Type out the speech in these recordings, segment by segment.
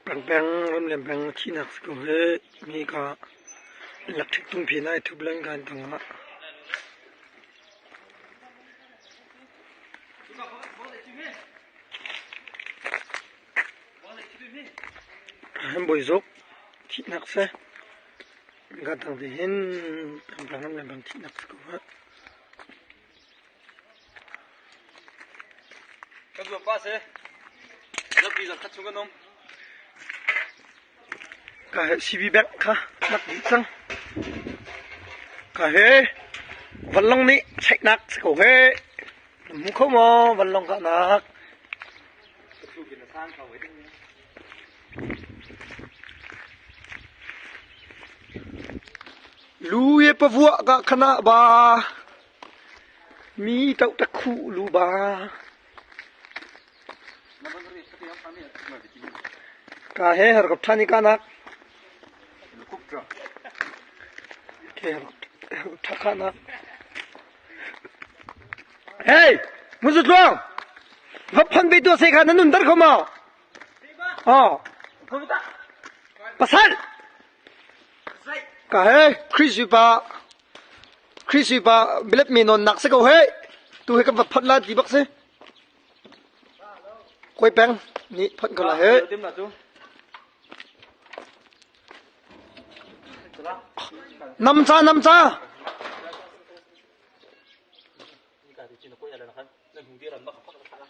Pangpang ramleng peng thihnak si ko hi mi ka electric tungpi nai thup len kan tangah. Bawi zuk thihnak si. Ka tang ti hin pangpang ramleng peng thihnak si ko hi. Kan zuam pa si. Zapi zan khat chung kan um. Ka he CB bank kha nak dih cang. Ka he vanlawng nih checknak si ko he. Na hmu kho maw vanlawng kahnak? Lu ye pavuah ka khana ba. Mi tohtak khuh lu ba. Ka he herkop ṭhan i kanak. Ke herkop ṭha kanak. Hey, Muzu Tluang! Va phon ve tuah se kha na nun dar kho maw? Oh. Pasal! Ka he Khrih pa Khrih pa bilet mi non nak si ko he. Tu he kan va phot la ti bak si. Koi peng nih phot ko la he. Nam cha nam cha.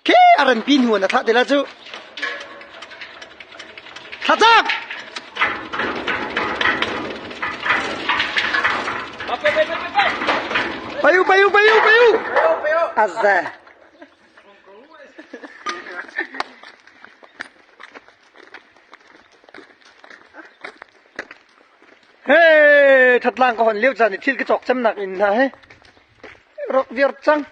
Khi a ran pi hnu na thlah te la cu. Thlacam! Payu payu payu payu. Azza. Hey, thatlang ka hon lio caan i thil ka cawk cemnak inn hna he. Rawk viar cang.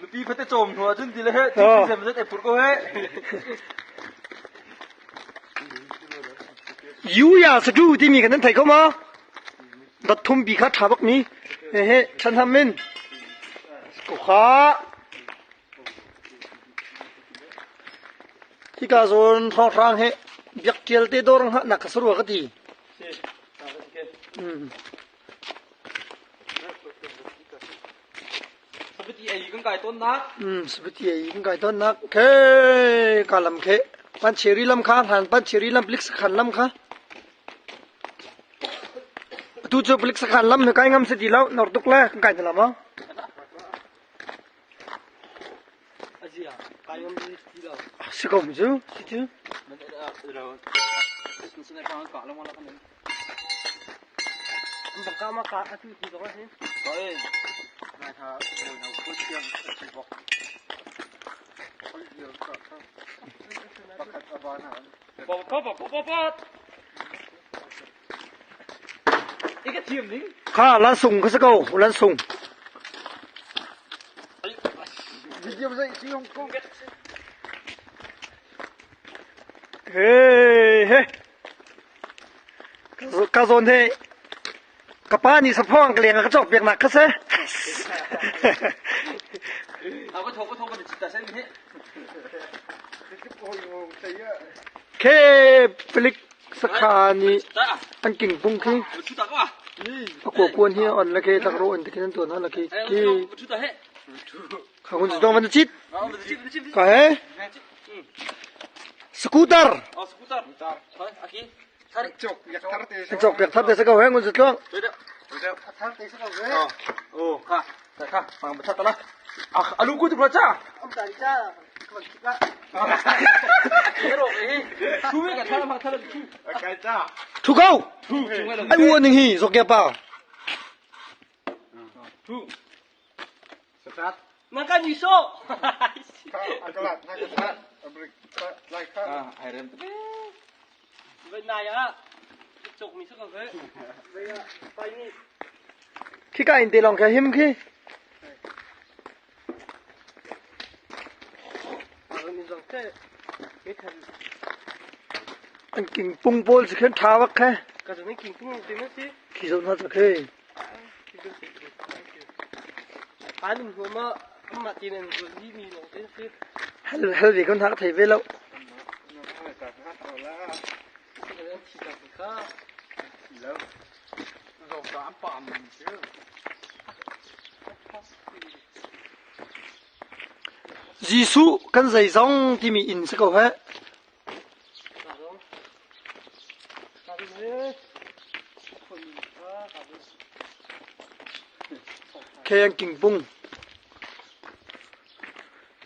Nupi fate cawm hnu ahcun ti le he thil sem zet ei pur ko he. Yuya satu timi kan nan thei ko ma? Dat thum bi kha tha bak mi. He he chan ham min. Ko kha. Hika zawn hrawnghrang hi biakṭial te dawr hngahnak ka si rua ka ti. Sabati ei kan kai tawnnak. Sabati ei kan kai tawnnak. Khe ka lam khe Pancheri lam kha hlan Pancheri lam palik sakhan lam kha. Atu cu palik sakhan lam hi kai ngam si ti lo nor tuk le kan kai na lam ah. Si ko cu si cu. Kha lan sung ka si ko lan sung. He he. Ka zawn he ka pa nih saphawng ka leng a ka cawk piak nak ka si. Khe palik sakha nih an kingpung khi a kuakuan hi on la khi tlakrawh in tikhin an tuan hna la khi khi kha kun dong van chit ka he scooter cok piak thar te sa ko he ngun tluang Oh, kha, kha, pang bata la. Alu ku tu cha. Thu ko. Ai u ning hi zok pa. Na kan ni so. Khi ka in te long kha him khi. An king pung pawl si khin tha bak khe. Khi zoh hna cak hei. Hal hal ve ko hna ka thei ve lo. Jesuh kan zeizong timi inn si ko heh. Kheng kingpung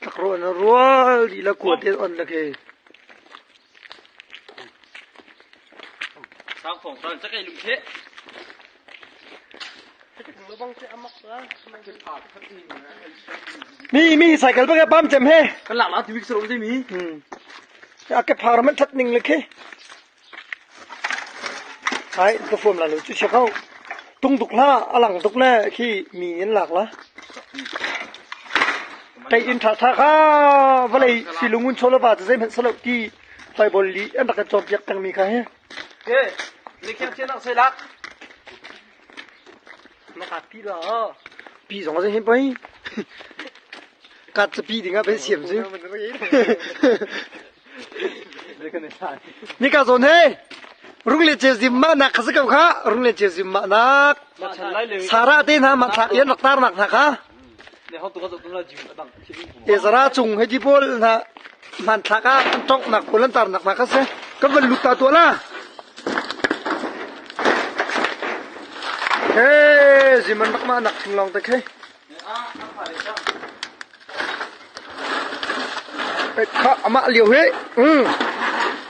tlakrawh na rual dih la kua te on la khi. Sang phong tan chakai lung the. Mi mi cycle pa ke pam cem he. Kan lak la ti wik saro mi. A ke phar man that ning le khi. Hai ka fuam la lo chu che kau. Tung tuk la alang tuk le khi mi in lak la. Tai in tha tha kha vawlei silungun cholo ba zei hmanh salo ti Bible li an rak kan cawnpiak pengmi kha hi. Ke, ni khem chen nak sei lak. Na ka pi la. Pi zong a hin poi. Kat pi ding ah ben siam cu. Ni ka zawn he. Rung le che zim ma nak kha si ko kha. Rung le che zim ma nak. Sara te hna ma thlak yan rak tar nak hna kha. Ezra cung hei ti pawl hna hmanthlak ah an tonghnak pawl an tarnak hna kha si. Kan van lut ta tuah la. He ziman rak ma nak thing lawng te khi. Kha amah liu hi. Mm.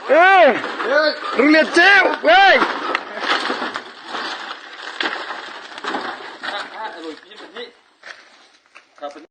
Eh. Rung lian ceu. Hey.